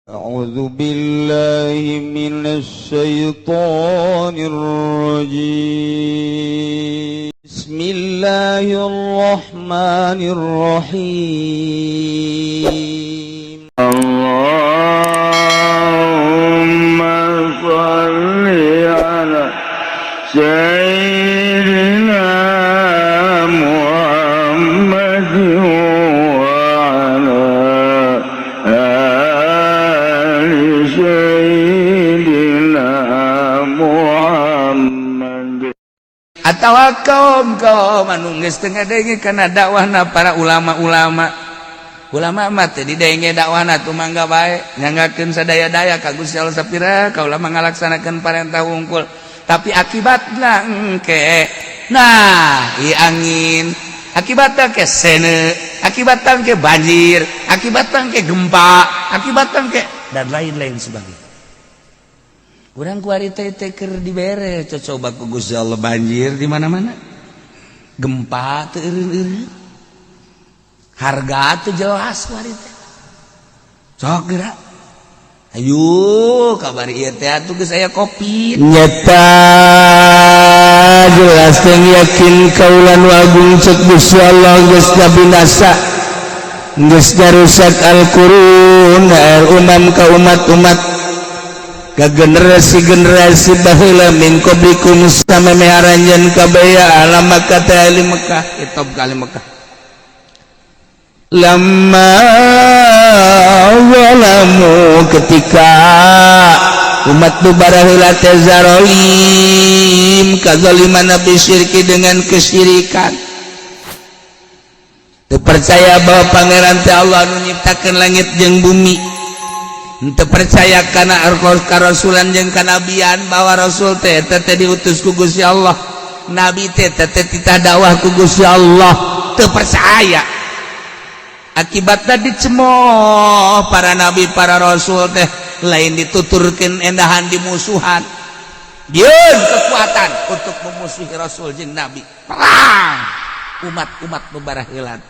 أعوذ بالله من الشيطان الرجيم. بسم الله الرحمن الرحيم. اللهم صل على سيدنا محمد وعلى آل سيدنا محمد. Atau kaum kaum anu geus teu ngadenge kana dakwahna para ulama-ulama, ulama mah teu didenge dakwahna tuh, mangga bae nyanggakeun sadaya-daya ka Gusti Allah, sapira kaula mah ngalaksanakeun parentah wungkul. Tapi akibatna engke, nah, ieu angin, akibatna ke seuneu, akibatna ke banjir, akibatna ke gempa, akibatna ke dan lain-lain sebagainya. Urang kuari teh teh keur dibere coba ku Gusti Allah, banjir di mana-mana, gempa teu eureun-eureun, harga teu jelas kuari teh. Sok geura, ayo kabar ieu teh atuh geus aya Covid. Nyata jelas dan yakin kaula nu agung, cek Gusti Allah, geus binasa, geus darusak al-qurun al umam ka umat-umat, ka generasi-generasi baheula, min qablikum samemeh aranjeun kabeh, ahla Makkah teh ahli Mekah, Kitab kali Mekah. Lamma zalamu, ketika umat nu baraheula teh zarolim kazaliman bisyirki, dengan kesyirikan. Teu percaya bahwa Pangeran teh Allah nu nyiptakeun langit jeung bumi. Teu percaya kana karasulan jeung kanabian, bahwa rasul teh teh diutus ku Gusti Allah, nabi teh teh titah dakwah ku Gusti Allah. Teu percaya, akibatnya dicemooh para nabi, para rasul teh. Lain dituturkeun endahan, di musuhan. Dieun kekuatan untuk memusuhi rasul jeung nabi, perang umat-umat nu baraheula.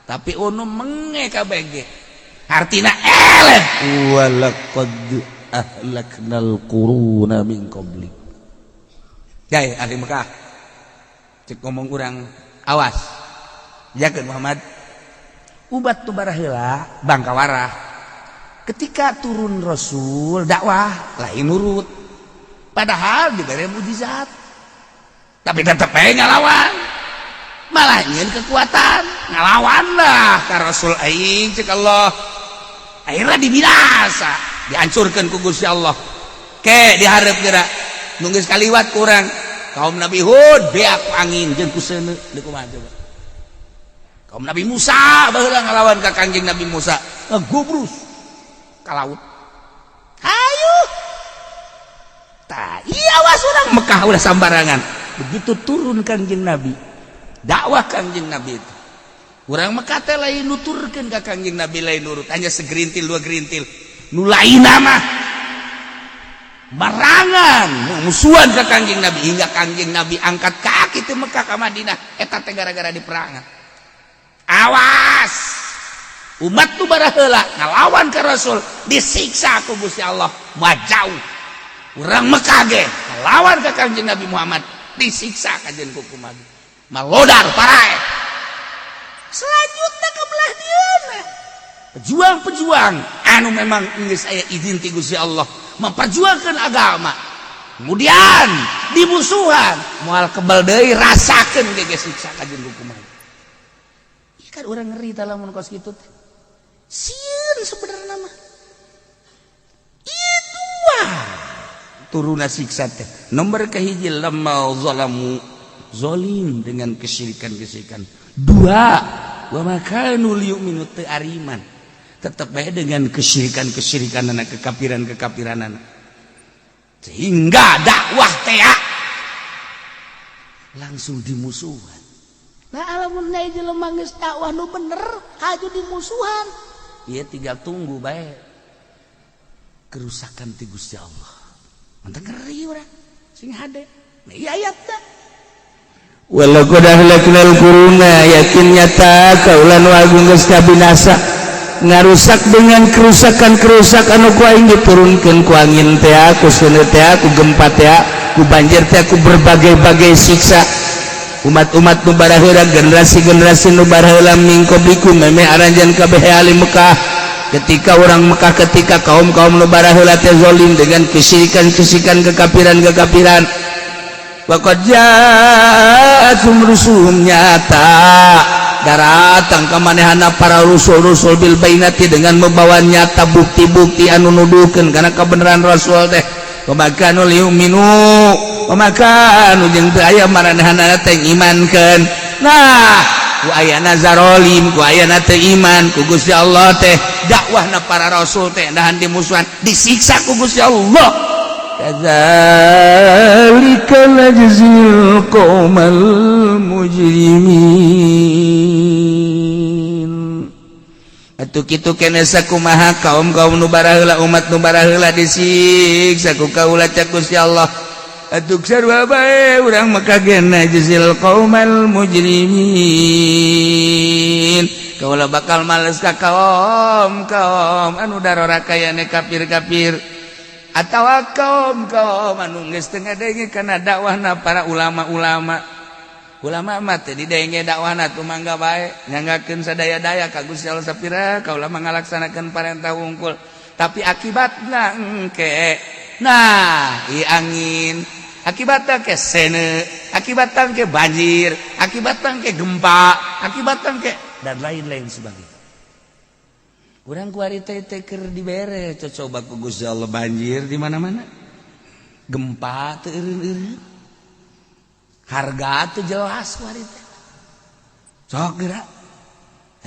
Tapi unu menge KBG artina eleh. Walaqad ahlaknal quruna min qabli. Jai ahli Mekah, cek ngomong urang, awas jakeun Muhammad. Ubat tu baraheula bangkawarah, ketika turun rasul dakwah lain nurut, padahal diberi mujizat, tapi tetep aja ngalawan, malah ingin kekuatan ngalawan lah ka rasul aing. Cek Allah, akhirnya dibinasa, dihancurkan ku Gusti Allah. Ke diharap gerak nunggu kaliwat kurang kaum Nabi Hud, beak angin jeung ku seuneu. Deui kumaha coba kaum Nabi Musa baheula ngalawan ka Kangjeng Nabi Musa, ngagubrus ka laut. Ayo tah, iya, awas urang Mekah udah sambarangan. Begitu turun Kangjeng Nabi, dakwah Kangjeng Nabi itu, urang Mekah teh lain nuturkeun ka Kangjeng Nabi, lain nurut, hanya segerintil dua gerintil. Nu lain mah barangan musuhan ka Kangjeng Nabi hingga Kangjeng Nabi angkat kaki ti Mekah ka Madinah. Eta teh gara-gara di perangan. Awas umat tuh baraheula ngalawan ke Rasul, disiksa ku Gusti Allah. Mah jauh, urang Mekah ge ngalawan ka Kangjeng Nabi Muhammad, disiksa kajen ku kumaha malodar parae. Selanjutnya ke belah dieuna pejuang-pejuang anu memang geus aya izin ti Gusti Allah memperjuangkan agama, kemudian dimusuhan, moal kebal deui, rasakeun ge siksa kajen ku kumaha. Kan urang ngeri tah lamun kos kitu teh, sieun sebenarnya mah. Ieu dua turuna siksa teh. Nomor kahiji, lamma zalamu, zolim dengan kesyirikan-kesyirikan. Dua, wa ma kanu liyu'minu, teu ariman, tetep bae dengan kesyirikan-kesyirikan, anak kekafiran-kekafiran, sehingga dakwah teh langsung dimusuhan. Nah, lamun jelema geus dakwah nu bener haju dimusuhan, ieu tinggal tunggu bae kerusakan ti Gusti Allah. Mantap, ngeri urang sing hade. Nah, ieu ayat teh. Walaqad ahlaknal quruna, yakin nyata kaula nu agung geus kabinasa. Ngarusak dengan kerusakan-kerusakan anu ku aing diturunkeun ku angin teh, ku seuneu teh, ku gempa teh, ku banjir teh, ku berbagai-bagai siksa umat-umat nu baraheula, generasi-generasi nu baraheula. Min qablikum, meme aranjeun kabeh, ahli Mekah, ketika orang Mekah, ketika kaum-kaum nu baraheula teh zalim dengan kesyirikan-kesyirikan, kekafiran-kekafiran. Waqad ja'atum rusulum, nyata daratang ka manehana para rusul-rusul, bil bayyinati, dengan membawa nyata bukti-bukti anu nuduhkeun kana kebenaran rasul teh. Wa ma kanu liyuminu, wa ma kanu, jeung teu aya maranehana teh imankeun. Nah, ku ayana zarolim, ku ayana teu iman ku Gusti Allah teh, dakwahna para rasul teh nahan dimusuhan, disiksa ku Gusti Allah. Kadzalika najzil qaumal mujrimin. Atuh kitu kene sakumaha kaum-kaum nu baraheula, umat nu baraheula disiksa ku kaula, cak Gusti Allah. Atuh sarua bae urang Mekah ge, najzil qaumal mujrimin. Kaula bakal males ka kaum kaum anu darora kayane kafir-kafir atawa kaum kaum anu geus teu ngadenge kana dakwahna para ulama-ulama. Ulama mah teu didenge dakwahna, tuh mangga bae nyanggakeun sadaya-daya ka Gusti Allah, sapira kaula mah ngalaksanakeun parentah wungkul. Tapi akibatna engke, nah, i angin, akibatna ke seuneu, akibatna ke banjir, akibatna ke gempa, akibatna ke dan lain-lain sebagainya. Urang kuari teh teh keur dibere coba ku Gusti Allah, banjir di mana-mana, gempa teu eureun-eureun, harga teu jelas kuari teh. Sok geura,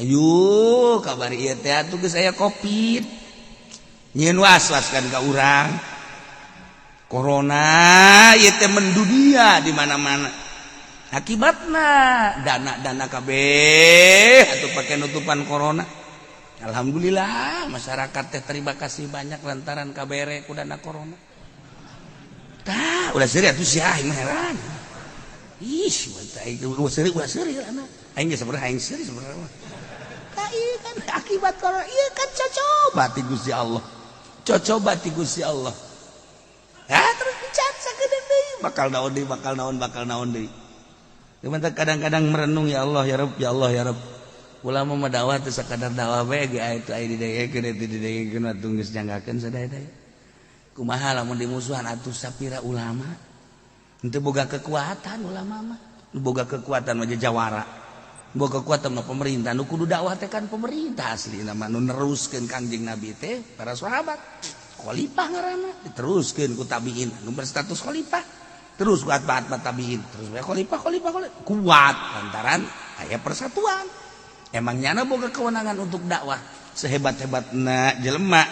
ayo kabar ieu teh atuh geus aya Covid, nyieun was-was kan ka urang. Corona ieu teh mendunia di mana-mana, akibatna dana-dana kabeh atuh pake nutupan corona. Alhamdulillah, masyarakat teh terima kasih banyak lantaran kabere ku dana corona. Tah, ulah seuri atuh sia, aing mah heran. Ih, ulah seuri, ulah seuri anak. Aing ge sebenarnya aing seuri sebenarnya. Tah, ieu kan akibat corona, ieu kan cocoba ti Gusti Allah. Cocoba ti Gusti Allah. Ya terus dicat sakedeung deui, bakal naon deui, bakal naon, bakal naon deui. Kadang-kadang merenung, ya Allah, ya Rabb, ya Allah, ya Rabb. Ulama mah dakwah teu sakadar dakwah bae ge, itu aya didengekeun, itu didengekeun, atuh geus nyanggakeun sadaya-daya. Kumaha lamun dimusuhan atuh sapira ulama? Henteu boga kekuatan ulama mah. Nu boga kekuatan mah jawara. Boga kekuatan mah pemerintah. Nu kudu dakwah teh kan pemerintah asli nama, nu neruskeun Kangjeng Nabi teh para sahabat. Khalifah ngaranna diteruskeun ku tabiin nu berstatus khalifah. Terus ku atba tabiin, terus we khalifah, khalifah, khalifah kuat lantaran aya persatuan. Emang nyana boga kewenangan untuk dakwah, sehebat-hebatna jelema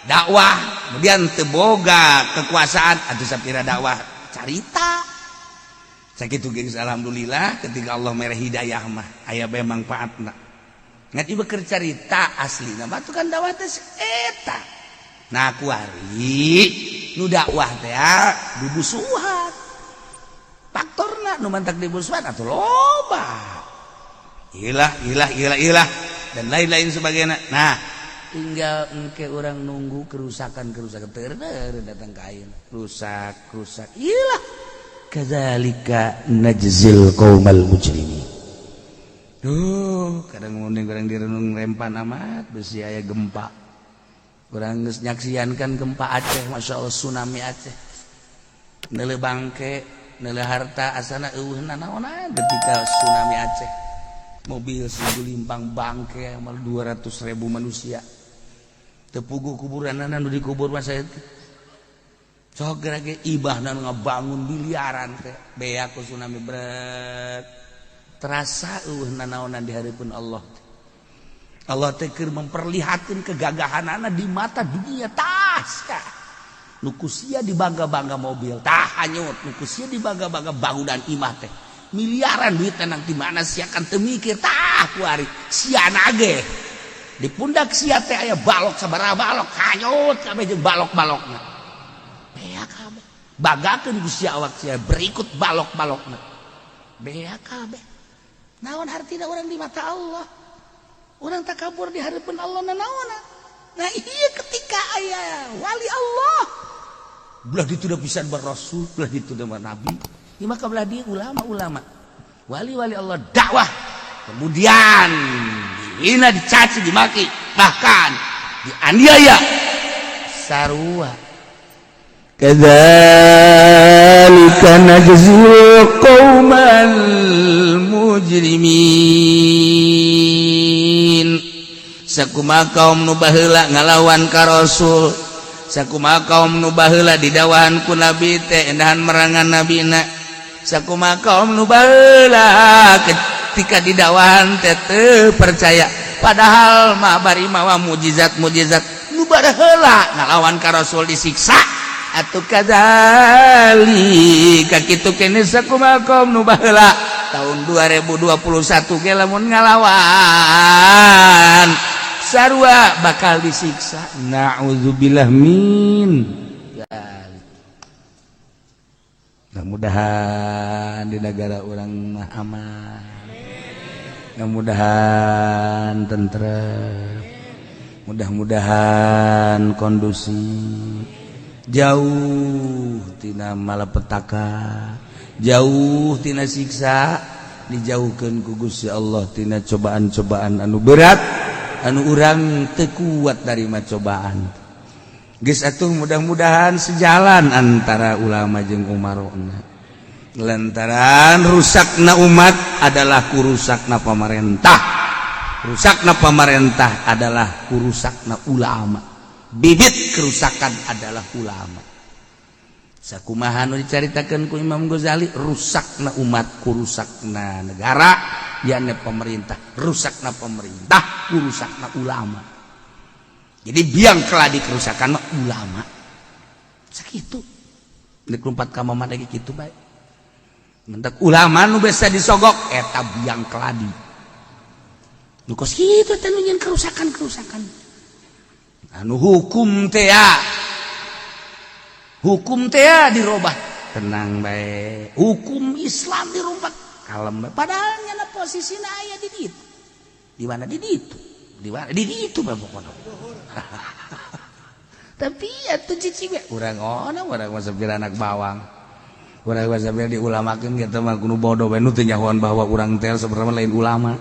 dakwah kemudian teu boga kekuasaan atau sapira dakwah carita sakitu geus. Alhamdulillah, ketika Allah mere hidayah mah aya bae mangfaatna. Ngan ieu keur carita aslina mah kan dakwah teh eta. Nah, kuari nu dakwah teh dibusuhan, faktorna nu mantak dibusuhan atuh loba, ilah ilah ilah ilah dan lain-lain sebagainya. Nah, tinggal engke orang nunggu kerusakan-kerusakan ter datang ka ayeuna, rusak rusak ilah. Kadzalika najzil qaumal mujrimin. Duh, kadang mending orang direnung rempan amat besi aya gempa. Urang geus nyaksian kan gempa Aceh, Masya Allah, tsunami Aceh. Neuleuh bangke, neuleuh harta asana eueuh nanaonan ketika tsunami Aceh. Mobil limpang bangke, 200.000 manusia tepuguh kuburan, nu dikubur masa itu. Sok geura ibah ngabangun biliaran teh beak ku tsunami brek, terasa eueuh nanaonan di hareupeun Allah. Allah teh keur memperlihatkan kegagahanana di mata dunia. Tas nu ku sia dibangga-bangga mobil tah hanyut, nu ku sia dibangga-bangga bangunan imah teh miliaran duit tenang di mana sia kan teu mikir. Tah, kuari sia nage di pundak sia teh aya balok sabaraha balok, hanyut kabeh jeung balok-balokna, beak kabeh. Banggakeun ku sia awak sia berikut balok-balokna, beak kabeh. Naon hartina urang di mata Allah? Urang takabur di hadapan Allah nanaona. Nah, iya, ketika aya wali Allah belah ditu da pisan rasul, belah ditu da nabi, ieu maka belah dieu ulama-ulama, wali-wali Allah dakwah, kemudian dihina, dicaci, dimaki, bahkan dianiaya sarua. كذلك نجزي القوم المجرمين. Sakumaha kaum nu baheula ngalawan ka Rasul, sakumaha kaum nu baheula didawahan ku nabi teh endahan merangan nabina, sakumaha kaum nu baheula ketika didawahan teh teu percaya, padahal mah bari mawa mujizat-mujizat, nu baheula ngalawan ka Rasul disiksa, atuh kadzalika kitu kene sakumaha kaum nu baheula tahun 2021 ge lamun ngalawan sarua bakal disiksa. Naudzubillah min dzalik. Mudah-mudahan di negara urang mah aman, mudah-mudahan tentrem, mudah-mudahan kondusif, jauh tina malapetaka, jauh tina siksa, dijauhkan ku Gusti Allah tina cobaan-cobaan anu berat, anu urang teu kuat narima cobaan. Geus atuh, mudah-mudahan sejalan antara ulama jeung umarona, lantaran rusakna umat adalah kurusakna pamarentah, rusakna pamarentah adalah kurusakna ulama, bibit kerusakan adalah ulama. Sakumaha nu dicaritakeun ku Imam Ghazali, rusakna umat kurusakna negara yakni pemerintah, rusakna pemerintah kurusakna ulama. Jadi biang keladi kerusakan mah ulama. Sakitu nek lumpat ka mama lagi kitu bae. Mentak ulama nu bisa disogok eta biang keladi nu kos kitu teh, nu nyieun kerusakan-kerusakan anu hukum teh ya, hukum teh dirubah, tenang bae, hukum Islam dirubah, kalem bae, padahal nyana posisina aya di ditu, di mana, di ditu, di mana, di ditu bae pokona. Tapi atuh cicing we urang ona, urang mah sapira anak bawang, urang mah sapira diulamakeun kitu mah kudu bodoh bae, nu teu nyahoan bahwa urang teh sebenarnya lain ulama.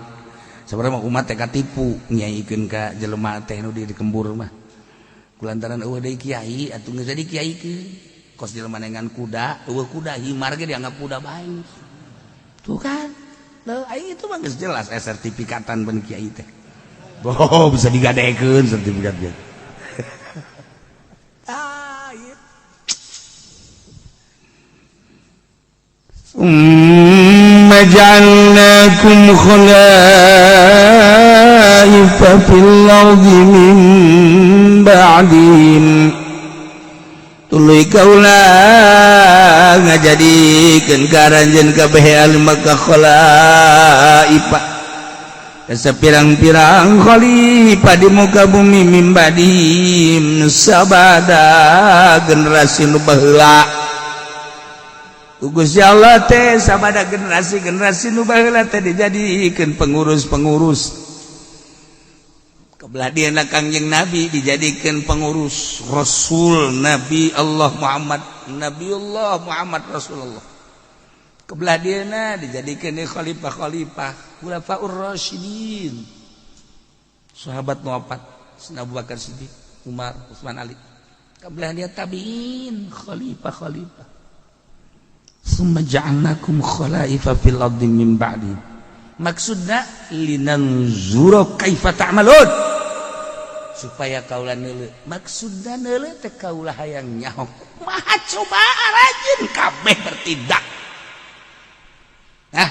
Sebenarnya mah umat teh katipu nyaikeun ka jelema teh nu di kembur mah kulantaran eueuh deui kiai atuh geus jadi kiai ke kos jelema nengan kuda, eueuh kuda himar ge dianggap kuda bae. Tuh kan. Leuh, aing itu mah geus jelas sertifikatan ben kiai teh. Oh, bisa digadekeun sertifikatnya. Ah, ieu. ثم جعلناكم خلائف في الأرض من بعدهم. Tuluy kaula ngajadikeun ka aranjeun kabeh ahli Makkah khalaifa, sapirang-pirang khalifah di muka bumi, من بعدهم sabada generasi nu baheula. Gusti Allah teh sabada generasi-generasi nu baheula teh dijadikeun pengurus-pengurus. Kebelah dieuna Kangjeng Nabi dijadikan pengurus Rasul, Nabi Allah Muhammad, Nabiullah Muhammad Rasulullah. Kebelah dieuna dijadikan khalifah-khalifah Khulafaur Rasyidin, sahabat nu opat, Abu Bakar Siddiq, Umar, Utsman, Ali. Kebelah dia tabiin, khalifah-khalifah. ثم جعلناكم خلائف في الأرض من بعدهم maksudna لننظر كيف تعملون, supaya kaula neuleu. Maksudna neuleu teh kaula hayang nyaho kumaha coba rajin kabeh bertindak. Nah,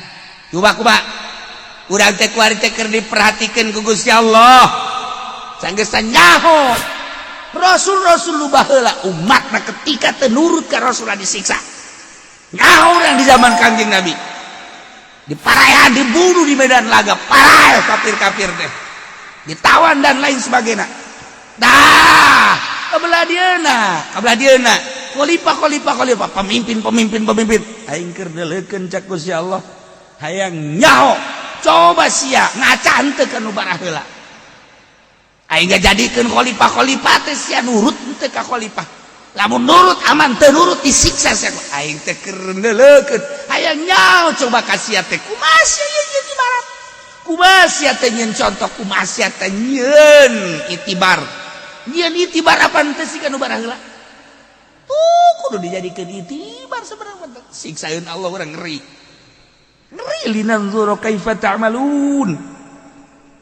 coba kumaha urang teh kuari teh keur diperhatikeun ku Gusti Allah, sanggeus nyaho rasul-rasul nu baheula umatna ketika teu nurut ka Rasul disiksa. Nyaho urang di zaman Kangjeng Nabi diparayan, dibunuh di medan laga, paraeh kafir-kafir teh ditawan dan lain sebagainya. Dah kabelah dieuna, kabelah dieuna khalifah, khalifah, khalifah, pemimpin, pemimpin, pemimpin. Aing keur neuleukeun cak Gusti Allah, hayang nyaho coba sia ngaca henteu ka nu baraheula. Aing ngajadikeun khalifah-khalifah teh sia nurut teu ka khalifah. Lamun nurut aman, teu nurut disiksa sia. Aing teh keur neuleukeun. Hayang nyaho coba ka sia teh kumaha sia ieu nyieun ibarat. Kumaha sia teh nyieun contoh, kumaha sia teh nyieun itibar. Nyieun itibar apa teh sih nu baraheula. Tuh kudu dijadikeun itibar sebenarnya. Siksaeun Allah urang ngeri. Ngeri linanzura kaifa ta'malun.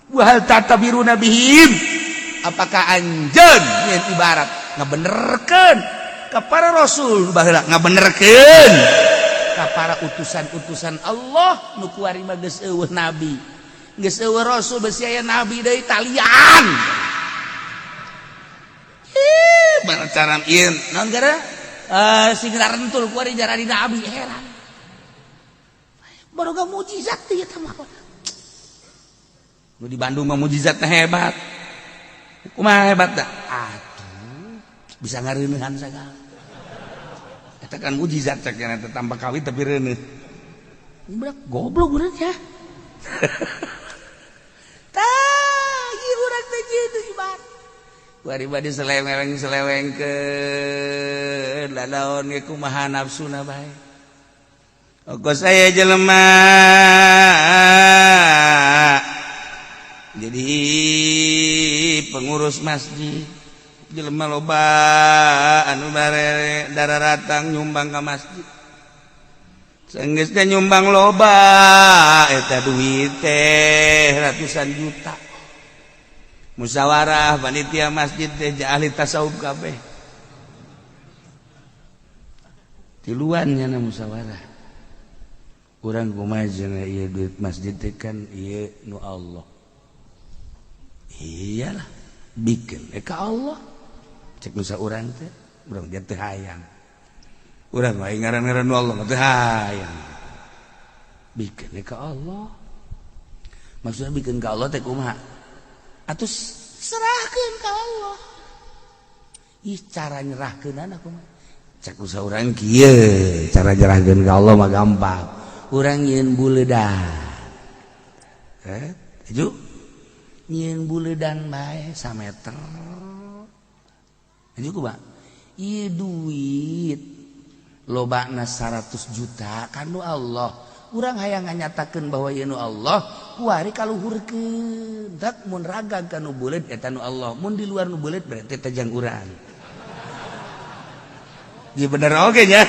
Wa hal ta'tabiruna bihim. Apakah anjeun nyieun ibarat ngabenerkeun ka para rasul baheula, ngabenerkeun ka para utusan-utusan Allah nu kuari mah geus eueuh nabi, geus eueuh rasul, besi aya nabi deui talian. Ih, cara ieu naon gara sing rentul kuari jaradi nabi, heran. Baroga mujizat teh eta mah. Nu di Bandung mah mujizatna hebat. Kumaha hebat dah? Atuh, bisa ngareuneuhan sagala. Eta kan mujizat cek eta tanpa kawin tapi reuneuh. Budak goblok bener ya. Tah, ieu urang teh kitu ibarat. Kuari bade seleweng-selewengkeun, lalaon ge kumaha nafsuna bae. Oko saya jelema jadi pengurus masjid, jelema loba anu bare daratang nyumbang ka masjid. Sanggeusna nyumbang loba eta duit teh ratusan juta. Musyawarah panitia masjid teh ahli tasawuf kabeh. Tiluan nya musyawarah. Urang kumaha cenah ieu duit masjid teh kan ieu nu Allah. Iyalah bikin ka Allah cek nusa urang teh, urang dia teh hayang, urang wae ngaran-ngaran nu Allah teh hayang bikin ka Allah. Maksudnya bikin ka Allah teh kumaha atuh? Serahkeun ka Allah. Ih, cara nyerahkeunana kumaha? Cek nusa urang kieu, cara nyerahkeun ka Allah mah gampang, urang nyieun buledan, eh nyieun buledan bae sameter aja ku, Pak. Ieu duit lobana 100 juta kan nu Allah. Urang hayang nganyatakeun bahwa ieu nu Allah, kuari kaluhurkeun dak mun ragag ka nu buleud eta nu Allah, mun di luar nu buleud berarti teh jang urang. Ya bener oge nya,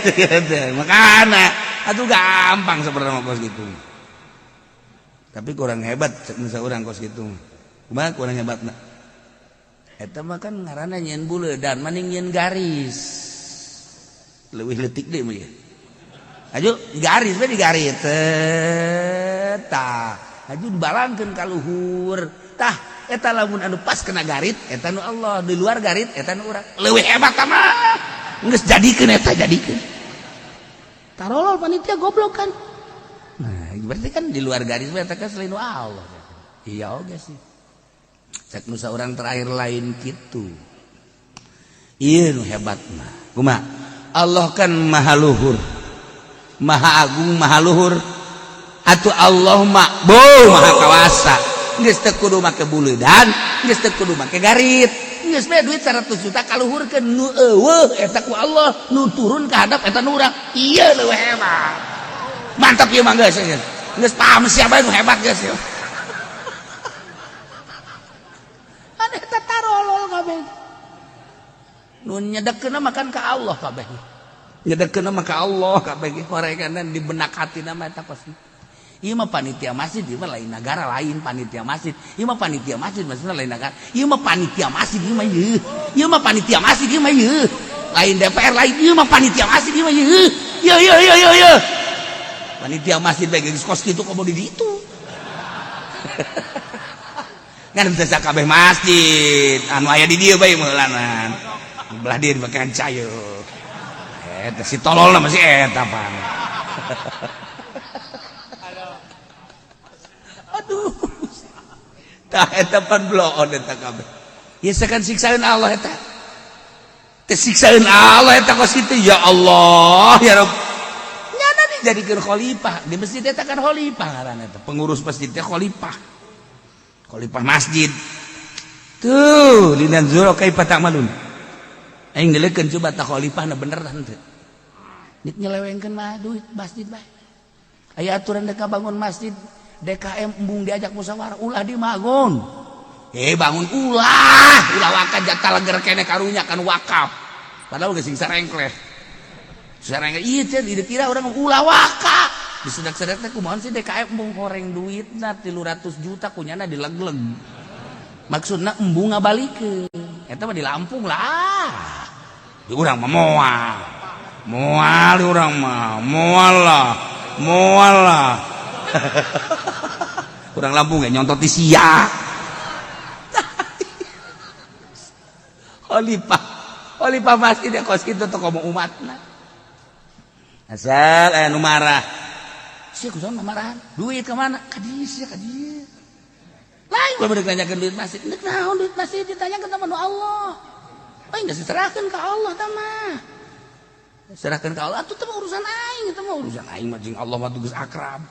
makana atuh gampang sebenarnya kos gitu, tapi kurang hebat misalnya urang kos gitu. Kumaha kurang hebatna? Eta mah kan ngaranna nyieun buledan, mending nyieun garis leuwih leutik deui mah ieu. Aju garis we, digaris tah, aju dibalangkeun ka luhur tah. Eta lamun anu pas kena garit eta nu Allah, di luar garit eta nu urang. Leuwih hebat mah geus jadikeun eta, jadikeun. Tarolol panitia goblok kan. Nah, berarti kan di luar garis eta kan selain Allah. Iya oge sih. Cek nusa orang terakhir lain gitu. Iya nu hebat mah. Kumaha? Allah kan maha luhur, maha agung, maha luhur. Atuh Allah mah bo maha kawasa. Geus teu kudu make buledan, geus teu kudu make garit. Geus bae duit 100 juta kaluhurkeun, nu eueuh eta ku Allah, nu turun ka hadap eta nu urang. Ieu leuwih hebat. Mantap ieu mah geus. Geus paham siapa nu hebat geus ieu. Aneh eta tarolol kabeh. Nu nyedekeunna mah kan ka Allah kabeh. Nyedekeunna mah ka Allah kabeh horeganan di benak hatina mah eta pasti. Ieu mah panitia masjid, ieu mah lain negara, lain panitia masjid. Ieu mah panitia masjid maksudna lain negara. Ieu mah panitia masjid ieu mah ieu. Ieu mah panitia masjid ieu mah ieu. Lain DPR lain, ieu mah panitia masjid ieu mah ieu. Ieu ieu ieu ieu ieu. Panitia masjid bae geus kos kitu komo di ditu. Ngan teu sakabeh masjid anu aya di dieu bae meulanan. Belah dieu dipakean cayo. Eta si tololna masih eta pan. Aduh. Tah eta pan bloon eta kabeh. Ieu sakan siksaeun Allah eta. Teh siksaeun Allah eta kos kitu, ya Allah ya Rabb. Nyana dijadikeun khalifah di masjid eta kan khalifah ngaranna eta. Pengurus masjid teh khalifah. Khalifah masjid. Tuh linanzura kaifa ta'malun. Aing dileukeun coba tah khalifahna bener tah henteu. Nik nyelewengkeun mah duit masjid bae. Aya aturan dek bangun masjid DKM embung diajak musyawarah ulah dibangun. Bangun ulah, ulah wakaf jatah leger keneh karunya kan wakaf. Padahal geus sing sarengkleh. Sarengkleh ieu teh dikira urang ulah wakaf. Disedak-sedak teh kumaha sih DKM embung horeng duitna 300 juta kunyana dilegleg. Maksudna embung ngabalikeun. Eta mah di Lampung lah. Di urang mah moal. Moal di urang mah, moal lah. Moal lah. Urang Lampung ge nyontot di sia. Khalifah, khalifah masjid ya kos kitu teh komo umatna. Asal aya nu marah. Sia kumaha marahan? Duit ka mana? Ka dieu sia ka dieu. Lain gua bener nanyakeun duit masjid. Deuk naon duit masjid ditanyakeun sama nu Allah. Aing geus diserahkeun ka Allah tah mah. Serahkeun ka Allah atuh teh urusan aing, eta mah urusan aing mah jeung Allah mah geus akrab.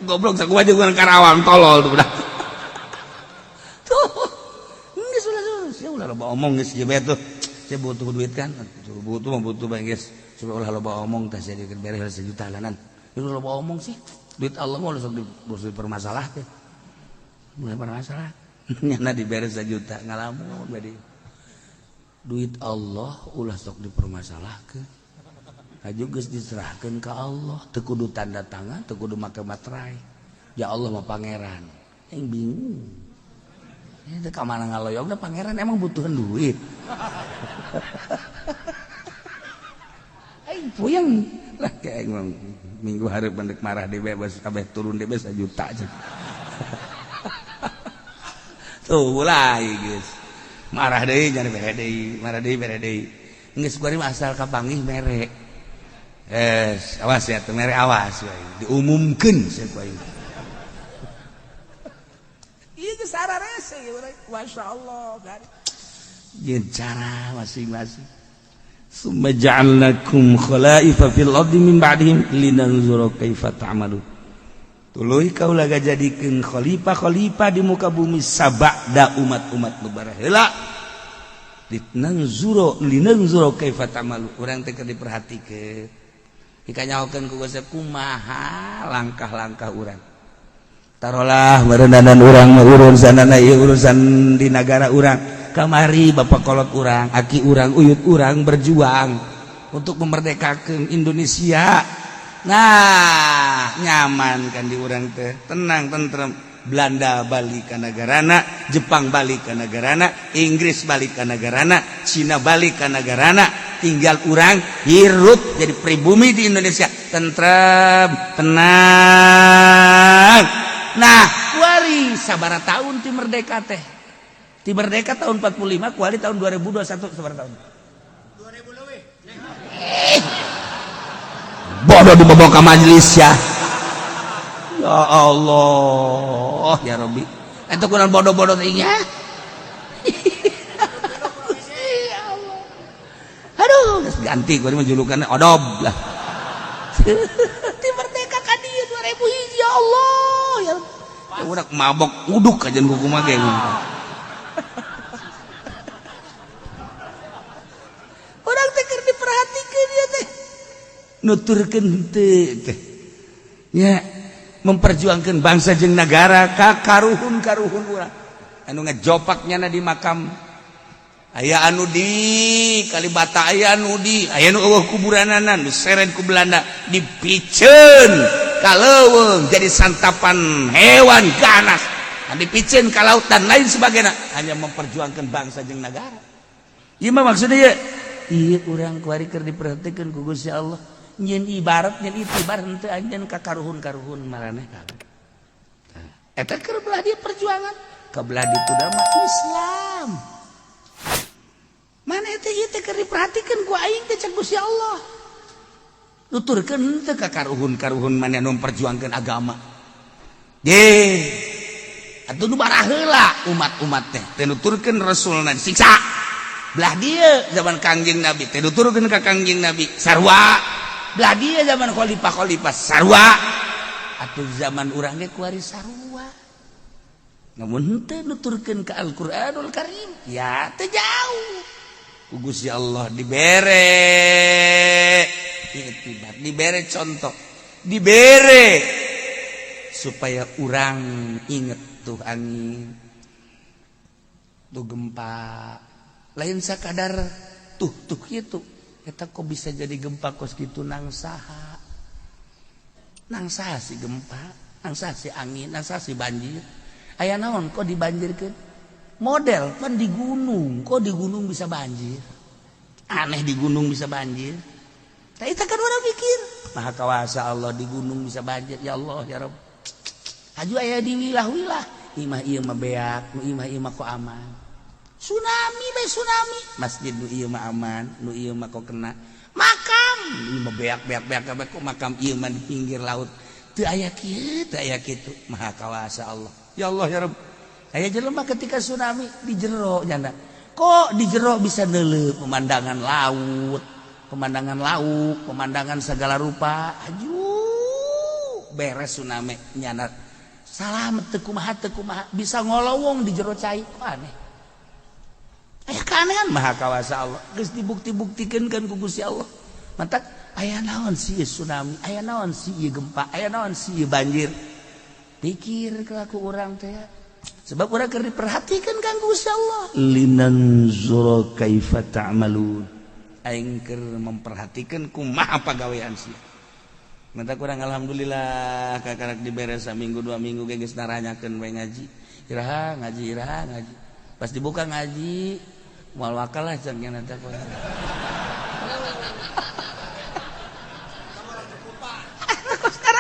Goblok sakumaha jeung urang Karawang tolol tuh budak. Tuh. Geus ulah sia ulah loba omong geus ieu bae tuh. Sia butuh duit kan? Butuh mah butuh bae geus. Coba ulah loba omong tah sia dikeun bere sejuta lanan. Ulah loba omong sih. Duit Allah mah ulah sok dipermasalahkeun. Mulai bermasalah. Nyana dibere sejuta ngalamun bae. Duit Allah ulah sok dipermasalahkeun. Aju geus diserahkeun ka Allah, teu kudu tanda tangan, teu kudu make materai. Ya Allah mah pangeran. Aing bingung. Itu ka mana ngaloyogna pangeran emang butuhan duit. Aing puyeng lah kayak aing minggu hari pendek marah di bebas kabeh turun di bebas sejuta aja. Tuh mulai guys. Marah deui nyari bere deui, marah deui bere deui. Geus kuari mah asal kapanggih mere. Awas ya teu mere awas we. Diumumkeun sia ku aing. Ieu geus sararese ieu masyaallah. Jeung cara masing-masing. Summa ja'alnakum khalaifa fil ardi min ba'dihim linanzura kaifa ta'malun. Tuluy kaula gajadikeun khalifah-khalifah di muka bumi sabada umat-umat nu baraheula. Linanzura linanzura kaifa ta'malun. Urang teh keur diperhatikeun. Dikanyahokeun ku Gusti kumaha langkah-langkah urang. Tarolah meureunan urang mah urusanana ieu urusan di nagara urang. Kamari bapak kolot urang, aki urang, uyut urang berjuang untuk memerdekakan Indonesia. Nah, nyaman kan di urang teh, tenang tentrem. Belanda balik ka nagarana, Jepang balik ka nagarana, Inggris balik ka nagarana, Cina balik ka nagarana, tinggal urang hirup jadi pribumi di Indonesia, tentrem, tenang. Nah, kuari sabaraha tahun ti merdeka teh? Ti merdeka tahun 45, kuari tahun 2021 sabaraha tahun? 2000 leuwih. Bodoh dibawa ke majelis ya. Ya Allah, ya Rabbi. Eta kunaon bodoh-bodoh teh nya? Ya Allah. Aduh, geus ganti kuari mah julukanna odob lah. Ti merdeka ka dieu 2000 hiji ya Allah. Ya udah mabok uduk aja kumaha ge. Urang teh keur diperhatikeun ieu teh. Nuturkeun henteu teh. Ya, memperjuangkan bangsa jeung nagara ka karuhun-karuhun urang. Anu ngejopak nyana di makam. Aya anu di Kalibata, aya anu di, aya nu eueuh kuburanana diseret ku Belanda, dipiceun ka leuweung jadi santapan hewan ganas. Dipiceun ka laut dan lain sebagainya, hanya memperjuangkan bangsa jeung nagara. Ieu mah maksudnya ieu. Ieu urang kuari keur diperhatikeun ku Gusti Allah. Nyeun ibarat nyeun itibar henteu anjeun ka karuhun-karuhun maraneh kabeh. Eta keur belah dieu perjuangan, ka belah ditu mah Islam. Mana eta ieu teh keur diperhatikeun ku aing teh cek Gusti Allah. Nuturkeun henteu ka karuhun-karuhun maneh anu memperjuangkeun agama. Ye. Atuh nu baraheula umat-umat teh teh nuturkeun rasulna disiksa. Belah dieu zaman Kangjeng Nabi teh nuturkeun ka Kangjeng Nabi sarua. Belah dieu zaman khalifah-khalifah sarua. Atuh zaman urang ge kuari sarua. Namun henteu nuturkeun ka Al-Qur'anul Karim, ya teu jauh. Ku Gusti Allah dibere i'tibar, dibere contoh, dibere supaya urang inget tuh angin, tuh gempa, lain sakadar tuh tuh gitu. Eta kok bisa jadi gempa kos gitu, nang saha? Nang saha si gempa, nang saha si angin, nang saha si banjir? Aya naon kok dibanjirkeun? Model pan di gunung, kok di gunung bisa banjir? Aneh, di gunung bisa banjir. Tapi itu kan orang pikir, Maha Kawasa Allah, di gunung bisa banjir. Ya Allah, ya Rob. Haju aya di wilah-wilah, imah ieu mah beak, nu imah ieu mah kok aman. Tsunami bae tsunami, masjid nu ieu mah aman, nu ieu mah kok kena. Makam, ieu mah beak beak beak beak, kok makam ieu mah di pinggir laut. Teu aya kieu, teu aya kitu. Maha Kawasa Allah. Ya Allah, ya Rob. Aya jelema ketika tsunami di jero nyanda. Kok di jero bisa neuleuh pemandangan laut, pemandangan laut, pemandangan segala rupa. Aduh, beres tsunami nyana. Salamet teu kumaha, teu kumaha bisa ngolowong di jero cai, kok aneh. Aya keanehan, Maha Kawasa Allah. Geus dibukti-buktikeun kan ku Gusti Allah. Mantak aya naon sih tsunami, aya naon sih gempa, aya naon sih banjir. Pikir kelaku urang teh. Sebab urang keur diperhatikan kan Gusti Allah. Linanzura kaifa ta'malun. Aing keur memperhatikan kumaha pagawean sia. Mata kurang alhamdulillah kakarak diberes saminggu 2 minggu ge geus naranyakeun we ngaji. Iraha ngaji, iraha ngaji. Pas dibuka ngaji moal wakal lah cang nya teh. Kos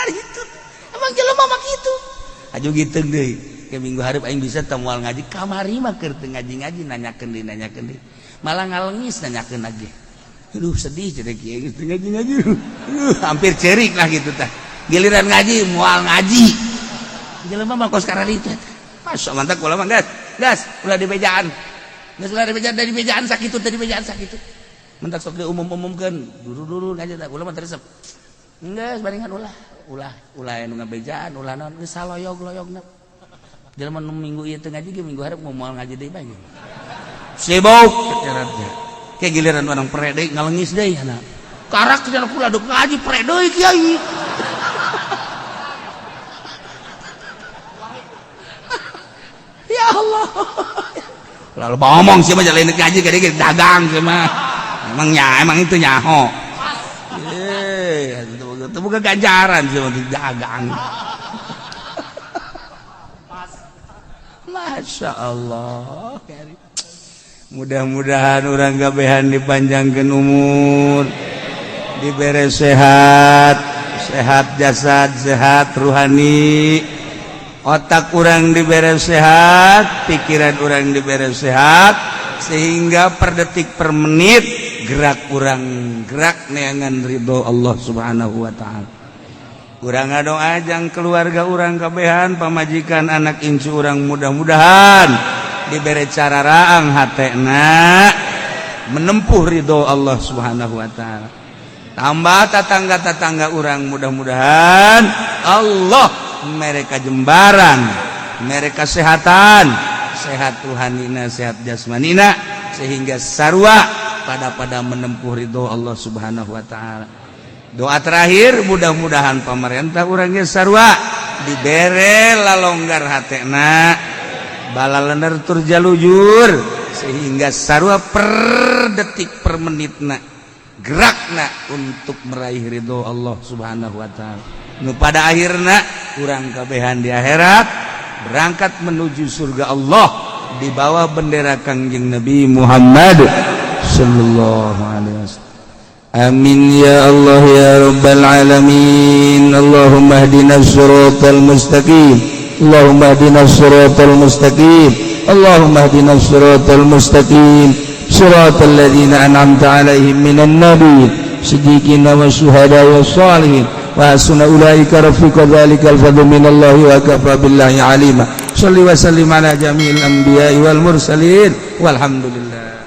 itu. Emang jelema mah kitu. Aju gitu deui. Ke minggu hareup aing bisa teu moal ngaji, kamari mah keur teu ngaji-ngaji nanyakeun deui, nanyakeun deui. Malah ngalengis nanyakeun lagi. Aduh, sedih jadi kieu geus teu ngaji-ngaji. Aduh, hampir cerik lah gitu tah. Giliran ngaji moal ngaji. Jelema mah kos kararitu. Masya mantap kula mah gas. Gas, ulah di bejaan. Geus ulah di bejaan, dari bejaan sakitu, dari bejaan sakitu. Mentak sok diumum-umumkeun, dulu-dulu ngaji tah kula mah resep. Geus bandingan ulah, ulah, ulah anu ngabejaan, ulah naon geus saloyog-loyogna. Jelema nu minggu ieu teu ngaji ge minggu hareup moal ngaji deui bae. Sibuk syaratnya. Kayak giliran orang pre deui ngalengis deui anak. Karak cenah kula duk ngaji pre deui kiai. Ya Allah. Lalu ngomong sih mah jalan ngaji gede dagang sih mah. Emang nya, emang itu nyaho. Eh, itu bukan ganjaran sih mah dagang. Masya Allah. Mudah-mudahan orang gabehan dipanjangkan umur, diberi sehat, sehat jasad, sehat ruhani, otak urang diberi sehat, pikiran urang diberi sehat, sehingga per detik per menit gerak urang gerak neangan ridho Allah Subhanahu wa Ta'ala. Urang ngadoa jang keluarga urang kabehan, pamajikan, anak incu urang, mudah-mudahan diberi cara raang hatena menempuh ridho Allah Subhanahu wa Ta'ala. Tambah tetangga-tetangga urang, mudah-mudahan Allah mereka jembaran, mereka kesehatan, sehat ruhanina, sehat jasmanina, sehingga sarua pada pada menempuh ridho Allah Subhanahu wa Ta'ala. Doa terakhir, mudah-mudahan pemerintah urangnya sarua dibere lalonggar hatena, balalener tur jalujur, sehingga sarua per detik per menitna gerakna untuk meraih ridho Allah Subhanahu wa Ta'ala. Nu pada akhirna urang kabehan di akhirat berangkat menuju surga Allah di bawah bendera Kangjeng Nabi Muhammad sallallahu alaihi wasallam. Amin ya Allah ya Rabbal alamin. Allahumma ihdinas siratal mustaqim. Allahumma ihdinas siratal mustaqim. Allahumma ihdinas siratal mustaqim. Siratal ladzina an'amta 'alaihim minan nabiyyin, siddiqin wasyuhada wassalihin, wa hasuna ulaika rafiqa. Dzalikal fadlu minallahi wa kafa billahi alima. Shalli wa sallim ala jami'il anbiya'i wal mursalin, walhamdulillah.